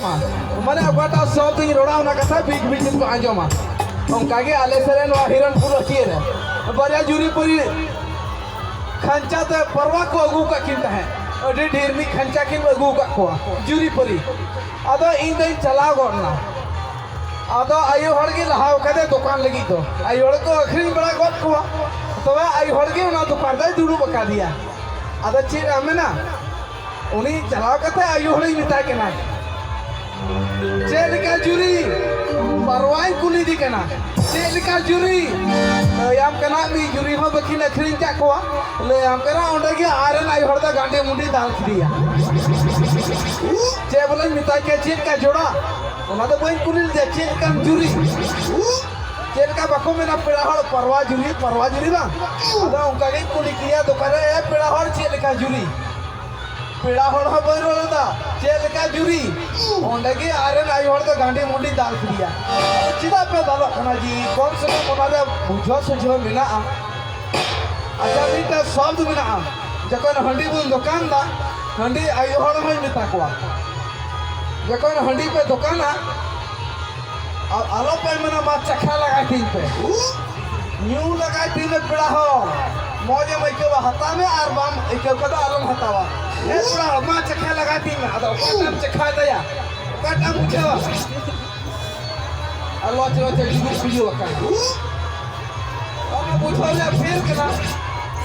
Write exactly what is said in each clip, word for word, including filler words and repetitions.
ᱢᱟᱱᱮ ᱚᱠᱟᱴᱟᱜ ᱥᱚᱵᱫ ᱤᱧ ᱨᱚᱲᱟ, ᱚᱱᱟ ᱠᱟᱛᱷᱟ ᱵᱤᱜ ᱵᱤᱜ ᱠᱚ ᱟᱸᱡᱚᱢᱟ᱾ ᱚᱱᱠᱟᱜᱮ ᱟᱞᱮ ᱥᱮᱫ ᱨᱮ ᱱᱚᱣᱟ ᱦᱤᱨᱚᱱᱯᱩᱨ ᱦᱟᱹᱴᱤᱭᱟᱹ ᱨᱮ ᱵᱟᱨᱭᱟ ᱡᱩᱨᱤ ᱯᱟᱹᱨᱤ ᱠᱷᱟᱧᱪᱟ ᱛᱮ ᱯᱟᱨᱣᱟ ᱠᱚ ᱟᱹᱜᱩ ᱟᱠᱟᱫ ᱠᱤᱱ ᱛᱟᱦᱮᱸᱫ᱾ ᱟᱹᱰᱤ ᱰᱷᱮᱨ ᱢᱤᱫ ᱠᱷᱟᱧᱪᱟ ᱠᱤᱱ ᱟᱹᱜᱩ ᱟᱠᱟᱫ ᱠᱚᱣᱟ ᱡᱩᱨᱤ ᱯᱟᱹᱨᱤ᱾ ᱟᱫᱚ ᱤᱧ ᱫᱚᱧ ᱪᱟᱞᱟᱣ ᱜᱚᱫ ᱮᱱᱟ᱾ ᱟᱫᱚ ᱟᱭᱳ ᱦᱚᱲ ᱜᱮ ᱞᱟᱦᱟ ᱟᱠᱟᱫᱮ ᱫᱚᱠᱟᱱ ᱞᱟᱹᱜᱤᱫ ᱫᱚ᱾ ᱟᱭᱳ ᱦᱚᱲ ᱠᱚ ᱟᱹᱠᱷᱨᱤᱧ ᱵᱟᱲᱟ ᱜᱚᱫ ᱠᱚᱣᱟ, ᱛᱚᱵᱮ ᱟᱭᱳ ᱦᱚᱲ ᱜᱮ ᱚᱱᱟ ᱫᱚᱠᱟᱱ ᱨᱮᱭ ᱫᱩᱲᱩᱵ ᱟᱠᱟᱫᱮᱭᱟ᱾ ᱟᱫᱚ ᱪᱮᱫ ᱮᱢ ᱢᱮᱱᱟ, ᱩᱱᱤ ᱪᱟᱞᱟᱣ ᱠᱟᱛᱮ ᱟᱭᱳ ᱦᱚᱲᱤᱧ ᱢᱮᱛᱟᱭ ᱠᱟᱱᱟ, "ᱪᱮᱫ ᱞᱮᱠᱟ ᱡᱩᱨᱤ?" ᱯᱟᱨᱣᱟᱧ ᱠᱩᱞᱤᱫᱮ ᱠᱟᱱᱟ, "ᱪᱮᱫ ᱞᱮᱠᱟ ᱡᱩᱨᱤ?" ᱞᱟᱹᱭᱟᱢ ᱠᱟᱱᱟ, ᱢᱤᱫ ᱡᱩᱨᱤ ᱦᱚᱸ ᱵᱟᱹᱠᱤᱱ ᱟᱹᱠᱷᱨᱤᱧ ᱠᱟᱜ ᱠᱚᱣᱟ᱾ ᱞᱟᱹᱭᱟᱢ ᱠᱟᱱᱟ, ᱚᱸᱰᱮ ᱜᱮ ᱟᱨᱮᱱ ᱟᱭᱳ ᱦᱚᱲ ᱫᱚ ᱜᱟᱸᱰᱮ ᱢᱩᱸᱰᱤ ᱫᱟᱞ ᱠᱮᱫᱮᱭᱟ᱾ ᱪᱮᱫ ᱵᱚᱞᱮᱧ ᱢᱮᱛᱟᱭ ᱠᱮᱭᱟ, ᱪᱮᱫ ᱞᱮᱠᱟ ᱡᱚᱲᱟ? ᱚᱱᱟ ᱫᱚ ᱵᱟᱹᱧ ᱠᱩᱞᱤ ᱞᱮᱫᱮᱭᱟ, ᱪᱮᱫ ᱞᱮᱠᱟᱱ ᱡᱩᱨᱤ? ᱪᱮᱫ ᱞᱮᱠᱟ ᱵᱟᱠᱚ ᱢᱮᱱᱟ ᱯᱮᱲᱟ ᱦᱚᱲ, ᱯᱟᱨᱣᱟ ᱡᱩᱨᱤ, ᱯᱟᱨᱣᱟ ᱡᱩᱨᱤ ᱵᱟᱝ? ᱟᱫᱚ ᱚᱱᱠᱟ ᱜᱤᱧ ᱠᱩᱞᱤ ᱠᱮᱫᱮᱭᱟ ᱫᱚᱠᱟᱱ ᱨᱮ, "ᱮ ᱯᱮᱲᱟ ᱦᱚᱲ, ᱪᱮᱫ ᱞᱮᱠᱟ ᱡᱩᱨᱤ?" ᱯᱮᱲᱟ ᱦᱚᱲ ᱦᱚᱸ ᱵᱟᱹᱧ ᱨᱚᱲ ᱞᱮᱫᱟ, ᱪᱮᱫ ᱞᱮᱠᱟ ᱡᱩᱨᱤ? ᱚᱸᱰᱮ ᱜᱮ ᱟᱨᱮᱱ ᱟᱭᱳ ᱦᱚᱲ ᱫᱚ ᱜᱟᱸᱰᱮ ᱢᱩᱸᱰᱤ ᱫᱟᱞ ᱠᱮᱫᱮᱭᱟ᱾ ᱪᱮᱫᱟᱜ ᱯᱮ ᱫᱟᱞᱚᱜ ᱠᱟᱱᱟ ᱡᱤ? ᱠᱚᱢ ᱥᱮ ᱠᱚᱢ ᱚᱱᱟ ᱨᱮ ᱵᱩᱡᱷᱟᱹᱣ ᱥᱩᱡᱷᱟᱹᱣ ᱢᱮᱱᱟᱜᱼᱟ᱾ ᱟᱪᱪᱷᱟ, ᱢᱤᱫᱴᱟᱝ ᱥᱚᱵᱫ ᱢᱮᱱᱟᱜᱼᱟ, ᱡᱚᱠᱷᱚᱱ ᱦᱟᱺᱰᱤ ᱵᱚᱱ ᱫᱚᱠᱟᱱ ᱫᱟ, ᱦᱟᱺᱰᱤ ᱟᱭᱳ ᱦᱚᱲ ᱦᱚᱸᱧ ᱢᱮᱛᱟ ᱠᱚᱣᱟ, ᱡᱚᱠᱷᱚᱱ ᱦᱟᱺᱰᱤ ᱯᱮ ᱫᱚᱠᱟᱱᱟ, ᱟᱨ ᱟᱞᱚ ᱯᱮ ᱢᱮᱱᱟ, "ᱢᱟ ᱪᱟᱠᱷᱟ ᱞᱟᱜᱟᱭ ᱛᱤᱧ ᱯᱮ, ᱧᱩ ᱞᱟᱜᱟᱭ ᱛᱤᱧ ᱯᱮ ᱯᱮᱲᱟ ᱦᱚᱲ, ᱢᱚᱡᱽ ᱮᱢ ᱟᱹᱭᱠᱟᱹᱣᱟ ᱦᱟᱛᱟᱣ ᱢᱮ, ᱟᱨ ᱵᱟᱢ ᱟᱹᱭᱠᱟᱹᱣ ᱠᱷᱟᱱ ᱫᱚ ᱟᱞᱚᱢ ᱦᱟᱛᱟᱣᱟ᱾ ᱮ ᱯᱮᱲᱟ ᱦᱚᱲ, ᱢᱟ ᱪᱟᱠᱷᱟ ᱞᱟᱜᱟᱭ ᱛᱤᱧ ᱢᱮ᱾" ᱟᱫᱚ ᱚᱠᱚᱭᱴᱟᱜ ᱮᱢ ᱪᱟᱠᱷᱟᱭ ᱛᱟᱭᱟ? ᱚᱠᱟᱴᱟᱜ ᱮᱢ ᱵᱩᱡᱷᱟᱹᱣᱟ? ᱟᱨ ᱞᱚᱪ ᱞᱚᱪ ᱮ ᱡᱩᱞᱩᱜ ᱯᱩᱡᱟᱹ ᱟᱠᱟᱱ᱾ ᱚᱱᱟ ᱵᱩᱡᱷᱟᱹᱣ ᱨᱮᱭᱟᱜ ᱯᱷᱮᱨ ᱠᱟᱱᱟ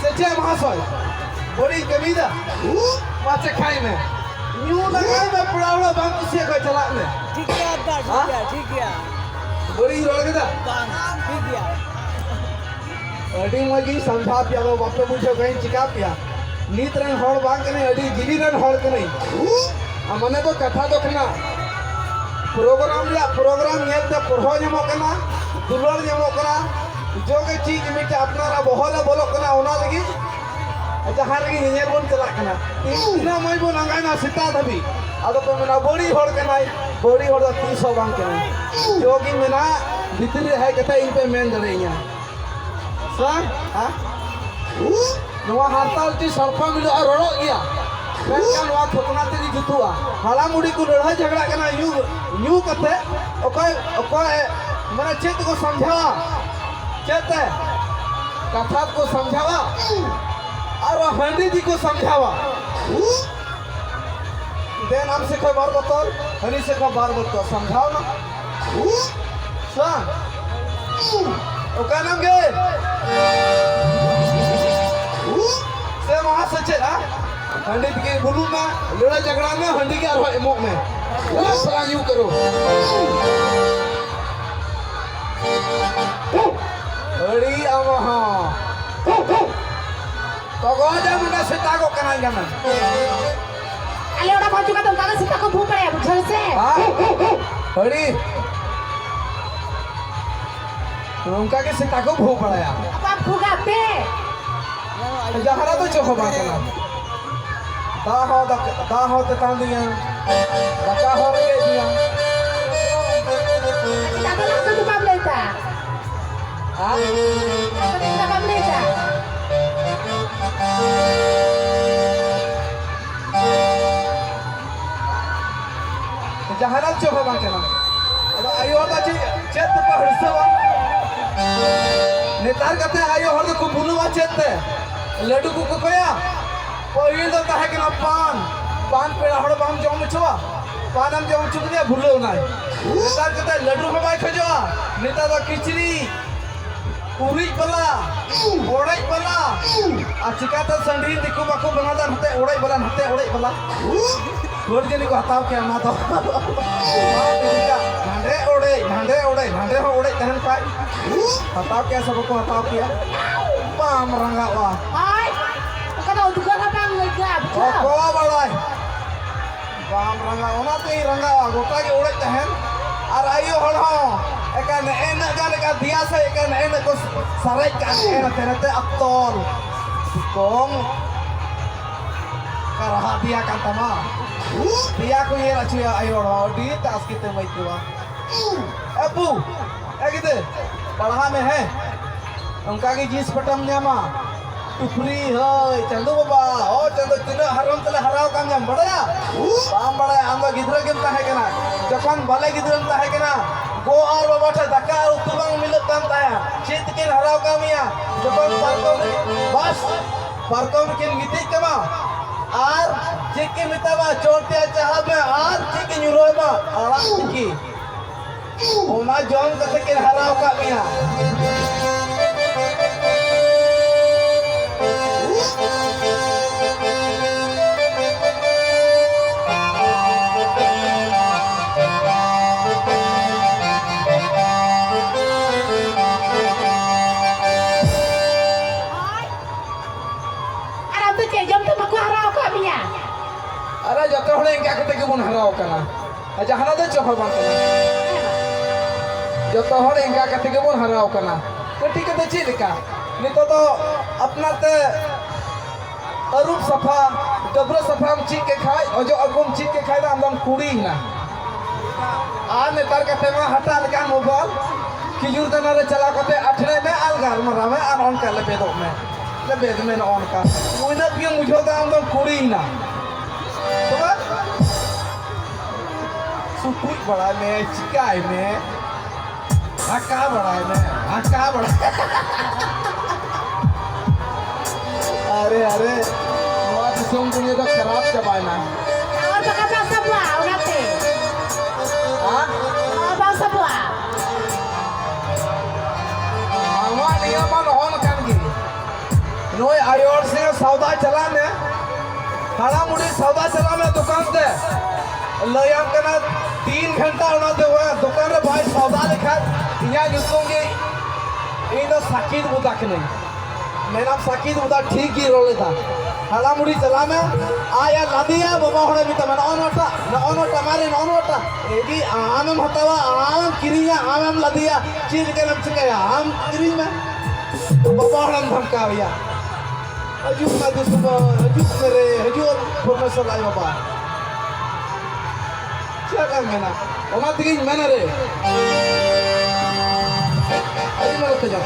ᱥᱮ ᱪᱮᱫ ᱢᱚᱦᱟᱥᱚᱭ? ᱵᱟᱹᱲᱤᱡ ᱠᱟᱹᱢᱤᱭᱮᱫᱟ? ᱢᱟ ᱪᱟᱠᱷᱟᱭ ᱢᱮ, ᱧᱩ ᱞᱟᱜᱟᱭ ᱢᱮ, ᱯᱮᱲᱟ ᱦᱚᱲ ᱵᱟᱝ ᱠᱩᱥᱤᱭᱟᱜ ᱠᱷᱟᱡ ᱪᱟᱞᱟᱜ ᱢᱮ᱾ ᱴᱷᱤᱠ ᱜᱮᱭᱟ ᱫᱟ, ᱴᱷᱤᱠ ᱦᱮᱸ? ᱜᱮᱭᱟ, ᱴᱷᱤᱠ ᱜᱮᱭᱟ᱾ ᱵᱟᱹᱲᱤᱡ ᱨᱚᱲ ᱠᱮᱫᱟ? ᱵᱟᱝ, ᱴᱷᱤᱠ ᱜᱮᱭᱟ᱾ ᱟᱹᱰᱤ ᱢᱚᱡᱽ ᱜᱤᱧ ᱥᱟᱢᱡᱷᱟᱣ ᱯᱮᱭᱟ, ᱟᱫᱚ ᱵᱟᱯᱮ ᱵᱩᱡᱷᱟᱹᱣ ᱠᱷᱟᱱ ᱪᱤᱠᱟ ᱯᱮᱭᱟ? ᱱᱤᱛ ᱨᱮᱱ ᱦᱚᱲ ᱵᱟᱝ ᱠᱟᱹᱱᱟᱹᱧ, ᱟᱹᱰᱤ ᱡᱤᱞᱤ ᱨᱮᱱ ᱦᱚᱲ ᱠᱟᱹᱱᱟᱹᱧ᱾ ᱟᱨ ᱢᱟᱱᱮ ᱫᱚ ᱠᱟᱛᱷᱟ ᱫᱚ ᱠᱟᱱᱟ, ᱯᱨᱳᱜᱨᱟᱢ ᱨᱮᱭᱟᱜ ᱯᱨᱳᱜᱨᱟᱢ ᱧᱮᱞ ᱛᱮ ᱯᱚᱨᱦᱚ ᱧᱟᱢᱚᱜ ᱠᱟᱱᱟ, ᱫᱩᱞᱟᱹᱲ ᱧᱟᱢᱚᱜ ᱠᱟᱱᱟ, ᱡᱚᱜᱮ ᱪᱮᱫ ᱢᱤᱫᱴᱮᱱ ᱟᱯᱱᱟᱨᱟᱜ ᱵᱚᱦᱚᱜ ᱨᱮ ᱵᱚᱞᱚᱜ ᱠᱟᱱᱟ, ᱚᱱᱟ ᱞᱟᱹᱜᱤᱫ ᱡᱟᱦᱟᱸ ᱨᱮᱜᱮ ᱧᱮᱧᱮᱞ ᱵᱚᱱ ᱪᱟᱞᱟᱜ ᱠᱟᱱᱟ᱾ ᱛᱤᱱᱟᱹᱜ ᱢᱚᱡᱽ ᱵᱚᱱ ᱟᱸᱜᱟᱭᱱᱟ ᱥᱮᱛᱟᱜ ᱫᱷᱟᱹᱵᱤᱡ, ᱟᱫᱚ ᱯᱮ ᱢᱮᱱᱟ, "ᱵᱟᱹᱲᱤᱡ ᱦᱚᱲ ᱠᱟᱱᱟᱭ", ᱵᱟᱹᱲᱤᱡ ᱦᱚᱲ ᱫᱚ ᱛᱤᱥ ᱦᱚᱸ ᱵᱟᱝ ᱠᱟᱱᱟᱭ᱾ ᱡᱚᱜᱤᱧ ᱢᱮᱱᱟ, ᱵᱷᱤᱛᱨᱤ ᱨᱮ ᱦᱮᱡ ᱠᱟᱛᱮ ᱤᱧ ᱯᱮ ᱢᱮᱱ ᱫᱟᱲᱮᱭᱟᱹᱧᱟ᱾ ᱥᱮ? ᱦᱮᱸ? ᱱᱚᱣᱟ ᱦᱟᱨᱛᱟᱞ ᱪᱮ ᱥᱟᱲᱯᱟ ᱢᱤᱞᱟᱹᱜᱼᱟ, ᱨᱚᱲᱚᱜ ᱜᱮᱭᱟ᱾ ᱢᱮᱱᱠᱷᱟᱱ ᱱᱚᱣᱟ ᱛᱷᱚᱛᱱᱟ ᱛᱮᱜᱮ ᱡᱩᱛᱩᱜᱼᱟ᱾ ᱦᱟᱲᱟᱢ ᱵᱩᱲᱦᱤ ᱠᱚ ᱞᱟᱹᱲᱦᱟᱹᱭ ᱡᱷᱟᱜᱽᱲᱟᱜ ᱠᱟᱱᱟ, ᱧᱩ, ᱧᱩ ᱠᱟᱛᱮ ᱚᱠᱚᱭ, ᱚᱠᱚᱭ, ᱢᱟᱱᱮ ᱪᱮᱫ ᱛᱮᱠᱚ ᱥᱚᱢᱡᱷᱟᱣᱟ? ᱪᱮᱫ ᱛᱮ? ᱠᱟᱛᱷᱟ ᱛᱮᱠᱚ ᱥᱚᱢᱡᱷᱟᱣᱟ, ᱟᱨ ᱦᱟᱺᱰᱤ ᱛᱮᱠᱚ ᱥᱚᱢᱡᱷᱟᱣᱟ᱾ ᱫᱮᱱ ᱟᱢ ᱥᱮᱫ ᱠᱷᱚᱱ ᱵᱟᱨ ᱵᱳᱛᱚᱞ, ᱦᱟᱹᱱᱤ ᱥᱮᱫ ᱠᱷᱚᱱ ᱵᱟᱨ ᱵᱳᱛᱚᱞ, ᱥᱚᱢᱡᱷᱟᱣ ᱱᱟ? ᱥᱮ ᱵᱟᱝ? ᱚᱠᱟᱭ ᱱᱟᱢ ᱜᱮ? ᱥᱮ ᱢᱟᱦᱟ ᱥᱮ ᱪᱮᱫ, ᱟ? ᱦᱟᱺᱰᱤ ᱛᱮᱜᱮ ᱵᱩᱞᱩᱜ ᱢᱮ, ᱞᱟᱹᱲᱦᱟᱹᱭ ᱡᱷᱟᱜᱽᱲᱟ ᱢᱮ, ᱦᱟᱺᱰᱤ ᱜᱮ ᱟᱨᱦᱚᱸ ᱮᱢᱚᱜ ᱢᱮ᱾ ᱪᱟᱞᱟᱜ ᱥᱟᱞᱟᱜ ᱧᱩ ᱠᱚᱨᱚ᱾ ᱟᱹᱰᱤ ᱟᱢ ᱦᱚᱸ᱾ ᱛᱚᱜᱚᱡ ᱟᱢ ᱚᱸᱰᱮ ᱥᱮᱛᱟᱜᱚᱜ ᱠᱟᱱᱟ ᱤᱧ ᱜᱟᱱᱟ᱾ ᱟᱞᱮ ᱚᱲᱟᱜ ᱵᱟᱹᱪᱩᱜ ᱠᱟᱛᱮ ᱚᱱᱠᱟ ᱜᱮ ᱥᱮᱛᱟ ᱠᱚ ᱵᱷᱩ ᱵᱟᱲᱟᱭᱟ, ᱵᱩᱡᱷᱟᱹᱣ ᱥᱮ? ᱦᱮᱸ? ᱟᱹᱰᱤ᱾ ᱱᱚᱝᱠᱟ ᱜᱮ ᱥᱮᱛᱟ ᱠᱚ ᱵᱷᱩ ᱵᱟᱲᱟᱭᱟ᱾ ᱟᱯᱟ ᱵᱷᱩᱜᱟ ᱯᱮ᱾ ᱡᱟᱦᱟᱱᱟᱜ ᱫᱚ ᱪᱮᱫ ᱦᱚᱸ ᱵᱟᱝ ᱠᱟᱱᱟ᱾ ᱫᱟᱜ ᱦᱚᱸ ᱫᱟᱠᱟ, ᱫᱟᱜ ᱦᱚᱸ ᱛᱮᱛᱟᱝ ᱫᱤᱧᱟ᱾ ᱫᱟᱠᱟ ᱦᱚᱸ ᱨᱮᱸᱜᱮᱡ ᱫᱤᱧᱟ᱾ ᱪᱮᱫᱟᱜ ᱫᱚ ᱞᱟᱹᱴᱩ ᱫᱚ ᱵᱟᱢ ᱞᱟᱹᱭ ᱫᱟ? ᱟᱨ ᱪᱮᱫᱟᱜ ᱵᱟᱢ ᱞᱟᱹᱭ ᱫᱟ? ᱡᱟᱦᱟᱱᱟᱜ ᱪᱮᱫ ᱦᱚᱸ ᱵᱟᱝ ᱠᱟᱱᱟ᱾ ᱟᱫᱚ ᱟᱭᱳ ᱦᱚᱲ ᱫᱚ ᱪᱮᱫ, ᱪᱮᱫ ᱛᱮᱯᱮ ᱦᱤᱲᱥᱟᱹᱣᱟ? ᱱᱮᱛᱟᱨ ᱠᱟᱛᱮ ᱟᱭᱳ ᱦᱚᱲ ᱫᱚᱠᱚ ᱵᱩᱞᱩᱜᱼᱟ ᱪᱮᱫ ᱛᱮ? ᱞᱟᱹᱰᱩ ᱠᱚ ᱠᱚᱠᱚᱭᱟ᱾ ᱯᱟᱹᱦᱤᱞ ᱫᱚ ᱛᱟᱦᱮᱸ ᱠᱟᱱᱟ ᱯᱟᱱ᱾ ᱯᱟᱱ ᱯᱮᱲᱟ ᱦᱚᱲ ᱵᱟᱢ ᱡᱚᱢ ᱦᱚᱪᱚᱣᱟ, ᱯᱟᱱᱮᱢ ᱡᱚᱢ ᱦᱚᱪᱚ ᱠᱮᱫᱮᱭᱟ, ᱵᱷᱩᱞᱟᱹᱣ ᱱᱟᱭ᱾ ᱱᱮᱛᱟᱨ ᱠᱟᱛᱮ ᱞᱟᱹᱰᱩ ᱦᱚᱸ ᱵᱟᱭ ᱠᱷᱚᱡᱚᱜᱼᱟ᱾ ᱱᱮᱛᱟᱨ ᱫᱚ ᱠᱤᱪᱨᱤᱡ, ᱩᱨᱤᱡ ᱵᱟᱞᱟ, ᱚᱲᱮᱡ ᱵᱟᱞᱟ᱾ ᱟᱨ ᱪᱤᱠᱟᱛᱮ ᱥᱟᱺᱰᱤ ᱫᱤᱠᱩ ᱵᱟᱠᱚ ᱵᱮᱱᱟᱣ ᱫᱟ, ᱱᱚᱛᱮ ᱚᱲᱮᱡ ᱵᱟᱞᱟ, ᱱᱚᱛᱮ ᱚᱲᱮᱡ ᱵᱟᱞᱟ? ᱦᱚᱲ ᱡᱟᱹᱱᱤᱡ ᱠᱚ ᱦᱟᱛᱟᱣ ᱠᱮᱭᱟ ᱚᱱᱟ ᱫᱚ᱾ ᱦᱟᱸᱰᱮ ᱚᱲᱮᱡ, ᱦᱟᱸᱰᱮ ᱚᱲᱮᱡ, ᱦᱟᱸᱰᱮ ᱦᱚᱸ ᱚᱲᱮᱡ ᱛᱟᱦᱮᱱ ᱠᱷᱟᱡ᱾ ᱦᱟᱛᱟᱣ ᱠᱮᱭᱟ ᱥᱮ ᱵᱟᱠᱚ ᱦᱟᱛᱟᱣ ᱠᱮᱭᱟ? ᱵᱟᱢ ᱨᱟᱸᱜᱟᱣᱟ᱾ ᱦᱳᱭ, ᱚᱱᱠᱟ ᱫᱚ ᱩᱫᱽᱜᱟᱹᱨ ᱦᱚᱸ ᱵᱟᱝ ᱟᱹᱭᱠᱟᱹᱜᱼᱟ, ᱵᱩᱡᱷᱟᱹᱣ? ᱚᱠᱚᱭ ᱵᱟᱲᱟᱭ? ᱵᱟᱢ ᱨᱟᱸᱜᱟᱣᱟ, ᱚᱱᱟᱛᱮᱧ ᱨᱟᱸᱜᱟᱣᱟ, ᱜᱚᱴᱟ ᱜᱮ ᱚᱲᱮᱡ ᱛᱟᱦᱮᱱ᱾ ᱟᱨ ᱟᱭᱳ ᱦᱚᱲ ᱦᱚᱸ ᱮᱠᱟ ᱱᱮᱜᱼᱮ ᱤᱱᱟᱹᱜ ᱜᱟᱱ ᱮᱠᱟ ᱫᱮᱭᱟ ᱥᱮ ᱮᱠᱟ ᱱᱮᱜᱼᱮ ᱤᱱᱟᱹᱜ ᱠᱚ ᱥᱟᱨᱮᱡ ᱠᱟᱜ ᱱᱮᱜᱼᱮ ᱱᱟᱛᱮ ᱱᱟᱛᱮ ᱟᱛᱚᱞ᱾ ᱠᱚᱢ ᱠᱟᱨᱦᱟ ᱫᱮᱭᱟ ᱠᱟᱱ ᱛᱟᱢᱟ᱾ ᱫᱮᱭᱟ ᱠᱚ ᱧᱮᱞ ᱦᱚᱪᱚᱭᱟ ᱟᱭᱳ ᱦᱚᱲ ᱦᱚᱸ, ᱟᱹᱰᱤ ᱛᱟᱥ ᱜᱮᱛᱮᱢ ᱟᱹᱭᱠᱟᱹᱣᱟ᱾ ᱮ ᱵᱩ, ᱮ ᱜᱤᱫᱟᱹᱨ, ᱯᱟᱲᱦᱟᱜ ᱢᱮ, ᱦᱮᱸ? ᱚᱱᱠᱟ ᱜᱮ ᱡᱤᱱᱥ ᱯᱮᱱᱴ ᱮᱢ ᱧᱟᱢᱟ᱾ ᱴᱩᱯᱨᱤ ᱦᱳᱭ ᱪᱟᱸᱫᱳ ᱵᱟᱵᱟ, ᱦᱳᱭ ᱪᱟᱸᱫᱳ, ᱛᱤᱱᱟᱹᱜ ᱦᱟᱨᱚᱱ ᱛᱮᱞᱮ ᱦᱟᱨᱟᱣ ᱠᱟᱱ ᱧᱟᱢ ᱵᱟᱲᱟᱭᱟ? ᱵᱟᱢ ᱵᱟᱲᱟᱭᱟ, ᱟᱢ ᱫᱚ ᱜᱤᱫᱽᱨᱟᱹ ᱜᱮᱢ ᱛᱟᱦᱮᱸ ᱠᱟᱱᱟ᱾ ᱡᱚᱠᱷᱚᱱ ᱵᱟᱞᱮ ᱜᱤᱫᱽᱨᱟᱹᱢ ᱛᱟᱦᱮᱸ ᱠᱟᱱᱟ, ᱜᱚ ᱟᱨ ᱵᱟᱵᱟ ᱴᱷᱮᱱ ᱫᱟᱠᱟ ᱟᱨ ᱩᱛᱩ ᱵᱟᱝ ᱢᱤᱞᱟᱹᱜ ᱠᱟᱱ ᱛᱟᱦᱮᱸᱫ᱾ ᱪᱮᱫ ᱛᱮᱠᱤᱱ ᱦᱟᱨᱟᱣ ᱠᱟᱜ ᱢᱮᱭᱟ? ᱡᱚᱠᱷᱚᱱ ᱯᱟᱨᱠᱚᱢ ᱨᱮ, ᱵᱟᱥ, ᱯᱟᱨᱠᱚᱢ ᱨᱮᱠᱤᱱ ᱜᱤᱛᱤᱡ ᱠᱟᱢᱟ ᱟᱨ ᱪᱮᱫ ᱠᱤᱱ ᱢᱮᱛᱟᱢᱟ, ᱪᱚᱴ ᱛᱮ ᱪᱟᱦᱟᱵ ᱢᱮ ᱟᱨ ᱪᱮᱫ ᱠᱤᱱ ᱧᱩᱨᱦᱟᱹᱣ ᱢᱟ, ᱟᱲᱟᱜ ᱛᱤᱠᱤ᱾ ᱚᱱᱟ ᱡᱚᱢ ᱠᱟᱛᱮ ᱠᱤᱱ ᱦᱟᱨᱟᱣ ᱠᱟᱜ ᱢᱮᱭᱟ᱾ ᱟᱨ ᱟᱢ ᱫᱚ ᱪᱮᱫ ᱡᱚᱢ ᱛᱮ ᱵᱟᱠᱚ ᱦᱟᱨᱟᱣ ᱠᱟᱜ ᱢᱮᱭᱟ? ᱟᱨ ᱡᱚᱛᱚ ᱦᱚᱲ ᱤᱱᱠᱟ ᱠᱟᱛᱮ ᱜᱮᱵᱚᱱ ᱦᱟᱨᱟᱣ ᱠᱟᱱᱟ᱾ ᱟᱨ ᱡᱟᱦᱟᱱᱟᱜ ᱫᱚ ᱪᱮᱫ ᱦᱚᱸ ᱵᱟᱝ ᱠᱟᱱᱟ᱾ ᱡᱚᱛᱚ ᱦᱚᱲ ᱤᱱᱠᱟ ᱠᱟᱛᱮ ᱜᱮᱵᱚᱱ ᱦᱟᱨᱟᱣ ᱠᱟᱱᱟ᱾ ᱠᱟᱹᱴᱤᱡ ᱠᱟᱛᱮ ᱪᱮᱫ ᱞᱮᱠᱟ? ᱱᱤᱛᱚᱜ ᱫᱚ ᱟᱯᱱᱟᱨ ᱛᱮ ᱟᱹᱨᱩᱵ ᱥᱟᱯᱷᱟ, ᱰᱟᱹᱵᱽᱨᱟᱹ ᱥᱟᱯᱷᱟᱢ ᱪᱮᱫ ᱠᱮᱫ ᱠᱷᱟᱡ, ᱚᱡᱚᱜ ᱟᱹᱜᱩᱢ ᱪᱮᱫ ᱠᱮᱫ ᱠᱷᱟᱡ ᱫᱚ ᱟᱢᱫᱚᱢ ᱠᱩᱲᱤᱭᱮᱱᱟ᱾ ᱟᱨ ᱱᱮᱛᱟᱨ ᱠᱟᱛᱮ ᱢᱟ ᱦᱟᱴᱟᱜ ᱞᱮᱠᱟᱱ ᱢᱳᱵᱟᱭᱤᱞ, ᱠᱷᱤᱡᱩᱨ ᱫᱟᱱᱟ ᱨᱮ ᱪᱟᱞᱟᱣ ᱠᱟᱛᱮ ᱟᱴᱷᱲᱮ ᱢᱮ ᱟᱨ ᱜᱟᱞᱢᱟᱨᱟᱣ ᱢᱮ ᱟᱨ ᱚᱱᱠᱟ ᱞᱮᱵᱮᱫᱚᱜ ᱢᱮ, ᱞᱮᱵᱮᱫ ᱢᱮ ᱱᱚᱜᱼᱚ ᱱᱚᱝᱠᱟ᱾ ᱤᱱᱟᱹ ᱛᱮᱜᱮᱢ ᱵᱩᱡᱷᱟᱹᱣ ᱫᱟ ᱟᱢ ᱫᱚᱢ ᱠᱩᱲᱤᱭᱮᱱᱟ᱾ ᱛᱚᱵᱮ ᱥᱩᱴᱩᱡ ᱵᱟᱲᱟᱭ ᱢᱮ, ᱪᱤᱠᱟᱭ ᱢᱮ᱾ ᱦᱟᱠᱟ ᱵᱟᱲᱟᱭ ᱢᱮ, ᱦᱟᱠᱟ ᱵᱟᱲᱟᱭ᱾ ᱟᱨᱮ, ᱟᱨᱮ, ᱱᱚᱣᱟ ᱫᱤᱥᱚᱢ ᱫᱩᱱᱤᱭᱟᱹ ᱫᱚ ᱠᱷᱟᱨᱟᱯ ᱪᱟᱵᱟᱭᱮᱱᱟ᱾ ᱴᱟᱣᱟᱨ ᱵᱟᱠᱷᱟᱱ ᱵᱟᱝ ᱥᱟᱵᱚᱜᱼᱟ, ᱚᱱᱟᱛᱮ᱾ ᱦᱮᱸ? ᱴᱟᱣᱟᱨ ᱵᱟᱝ ᱥᱟᱵᱚᱜᱼᱟ᱾ ᱟᱢᱟᱜ ᱱᱤᱭᱟᱹ ᱢᱟ ᱱᱚᱜᱼᱚ ᱱᱚᱝᱠᱟᱱ ᱜᱮ᱾ ᱱᱩᱭ ᱟᱭᱳ ᱦᱚᱲ ᱥᱮ ᱥᱟᱣᱫᱟ ᱪᱟᱞᱟᱜ ᱢᱮ, ᱦᱟᱲᱟᱢ ᱵᱩᱲᱦᱤ ᱥᱟᱣᱫᱟ ᱪᱟᱞᱟᱜ ᱢᱮ ᱫᱚᱠᱟᱱ ᱛᱮ᱾ ᱞᱟᱹᱭᱟᱢ ᱠᱟᱱᱟ, ᱛᱤᱱ ᱜᱷᱚᱱᱴᱟ ᱚᱱᱟ ᱫᱚ-, ᱫᱚᱠᱟᱱ ᱨᱮ ᱵᱟᱭ ᱥᱟᱣᱫᱟ ᱞᱮᱠᱷᱟᱱ ᱤᱧᱟᱹᱜ ᱧᱩᱛᱩᱢ ᱜᱮ, ᱤᱧ ᱫᱚ ᱥᱟᱹᱠᱤᱛ ᱵᱩᱫᱟ ᱠᱟᱹᱱᱟᱹᱧ᱾ ᱢᱮᱱᱟᱢ ᱥᱟᱹᱠᱤᱛ ᱵᱩᱫᱟ ᱴᱷᱤᱠ ᱜᱮ ᱨᱚᱲ ᱞᱮᱫᱟ᱾ ᱦᱟᱲᱟᱢ ᱵᱩᱲᱦᱤ ᱪᱟᱞᱟᱣ ᱢᱮ, ᱟᱡ ᱮ ᱞᱟᱫᱮᱭᱟ, ᱵᱟᱵᱟ ᱦᱚᱲᱮ ᱢᱮᱛᱟᱢᱟ, "ᱱᱚᱜᱼᱚ ᱱᱚᱣᱟᱴᱟᱜ, ᱱᱚᱜᱼᱚ ᱱᱚᱣᱟᱴᱟᱜ, ᱢᱟᱨᱮ ᱱᱚᱜᱼᱚ ᱱᱚᱣᱟᱴᱟᱜ ᱮᱜᱤ ᱟᱢᱮᱢ ᱦᱟᱛᱟᱣᱟ, ᱟᱢᱮᱢ ᱠᱤᱨᱤᱧᱟ, ᱟᱢᱮᱢ ᱞᱟᱫᱮᱭᱟ, ᱪᱮᱫ ᱞᱮᱠᱟᱱᱟᱢ ᱪᱤᱠᱟᱹᱭᱟ? ᱟᱢ ᱠᱤᱨᱤᱧ ᱢᱮ᱾" ᱵᱟᱵᱟ ᱦᱚᱲᱮᱢ ᱫᱷᱟᱢᱠᱟᱣᱮᱭᱟ᱾ ᱦᱤᱡᱩᱜ ᱢᱮ ᱫᱩᱥᱢᱚᱱ, ᱦᱤᱡᱩᱜ ᱢᱮ ᱨᱮ, ᱦᱤᱡᱩᱜ ᱯᱨᱚᱯᱷᱮᱥᱚᱨ ᱟᱡ ᱵᱟᱵᱟ᱾ ᱪᱮᱫ ᱮᱢ ᱢᱮᱱᱟ? ᱚᱱᱟ ᱛᱮᱜᱤᱧ ᱢᱮᱱᱟ ᱨᱮ᱾ ᱟᱹᱰᱤ ᱢᱚᱡᱽ ᱛᱮ ᱡᱚᱢ᱾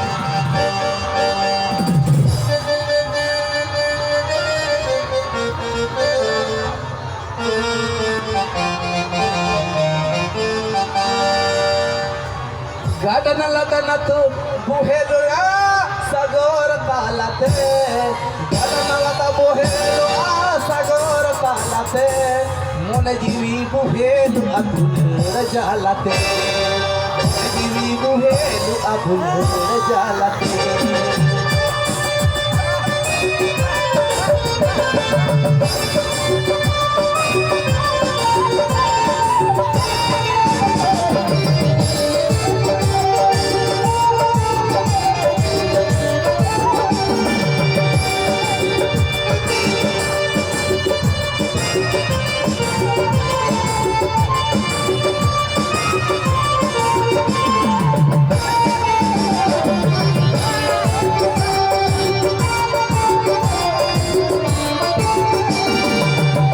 ᱜᱟᱰᱟ ᱱᱟᱞᱟ ᱫᱟᱱᱟ ᱛᱩ ᱵᱩᱦᱮᱞᱚᱜᱼᱟ ᱥᱟᱜᱚᱨ ᱛᱟᱞᱟᱛᱮ, ᱜᱟᱰᱟ ᱱᱟᱞᱟ ᱫᱟ ᱵᱩᱦᱮᱞᱚᱜᱼᱟ ᱥᱟᱜᱚᱨ ᱛᱟᱞᱟᱛᱮ, ᱢᱚᱱᱮ ᱡᱤᱣᱤ ᱵᱩᱦᱮᱞᱚᱜᱼᱟ ᱫᱩᱞᱟᱹᱲ ᱡᱟᱞᱟᱛᱮ, ᱢᱚᱱᱮ ᱡᱤᱣᱤ ᱵᱩᱦᱮᱞᱚᱜᱼᱟ ᱫᱩᱞᱟᱹᱲ ᱡᱟᱞᱟᱛᱮ᱾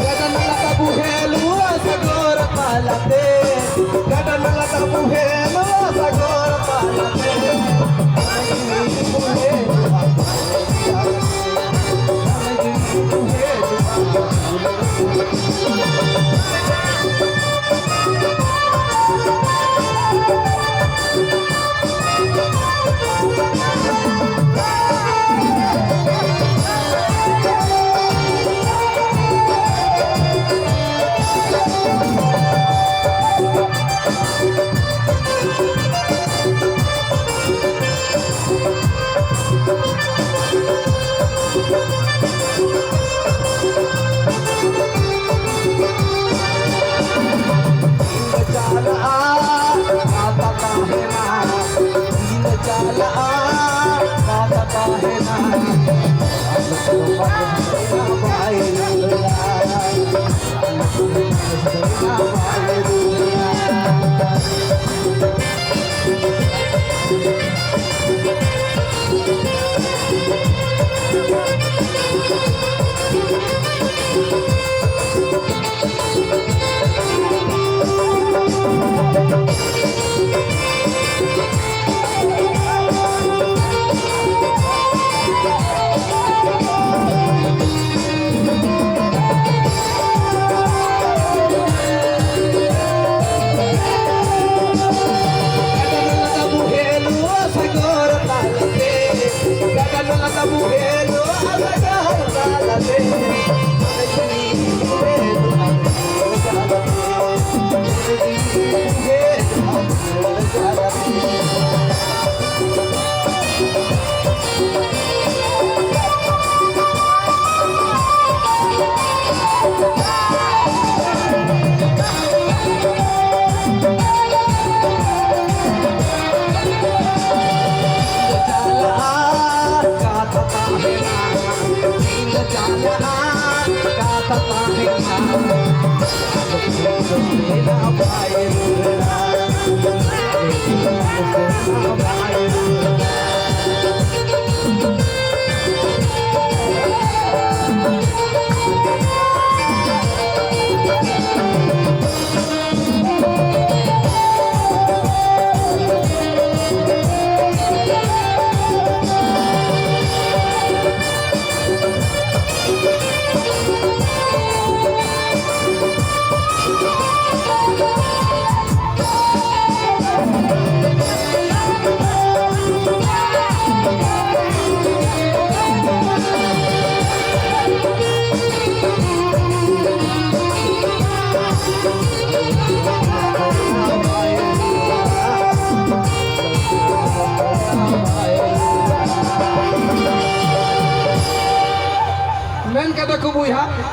ᱜᱟᱰᱟ ᱱᱟᱞᱟ ᱛᱟ ᱵᱩᱦᱮᱞᱚᱜᱼᱟ ᱥᱟᱜᱚᱨ ᱛᱟᱞᱟᱛᱮ, ᱜᱟᱰᱟ ᱱᱟᱞᱟ ᱛᱟ ᱵᱩᱦᱮᱞᱚᱜᱼᱟ ᱥᱟᱜᱚᱨ ᱛᱟᱞᱟᱛᱮ᱾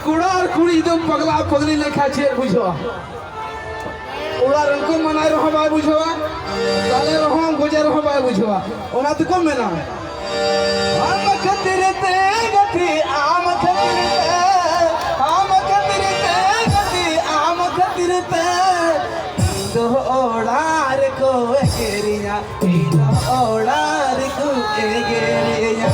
ᱠᱚᱲᱟ ᱟᱨ ᱠᱩᱲᱤ ᱫᱚ ᱯᱟᱜᱽᱞᱟ ᱯᱟᱜᱽᱞᱤ ᱞᱮᱠᱷᱟ ᱪᱮᱫ ᱵᱩᱡᱷᱟᱹᱜᱼᱟ? ᱚᱲᱟᱜ ᱨᱮᱱ ᱠᱚ ᱢᱟᱱᱟᱭ ᱨᱮᱦᱚᱸ ᱵᱟᱭ ᱵᱩᱡᱷᱟᱹᱣᱟ, ᱫᱟᱞᱮ ᱨᱮᱦᱚᱸ ᱜᱚᱡᱮ ᱨᱮᱦᱚᱸ ᱵᱟᱭ ᱵᱩᱡᱷᱟᱹᱣᱟ᱾ ᱚᱱᱟ ᱛᱮᱠᱚ ᱢᱮᱱᱟ, ᱟᱢ ᱠᱷᱟᱹᱛᱤᱨ ᱛᱮ ᱜᱟᱛᱮ, ᱟᱢ ᱠᱷᱟᱹᱛᱤᱨ ᱛᱮ, ᱟᱢ ᱠᱷᱟᱹᱛᱤᱨ ᱛᱮ ᱜᱟᱛᱮ, ᱟᱢ ᱠᱷᱟᱹᱛᱤᱨ ᱛᱮ ᱤᱧ ᱫᱚ ᱚᱲᱟᱜ ᱨᱮᱠᱚ ᱮᱜᱮᱨᱤᱧᱟ᱾ ᱤᱧ ᱚᱲᱟᱜ ᱨᱮᱠᱚ ᱮᱜᱮᱨᱤᱧᱟ᱾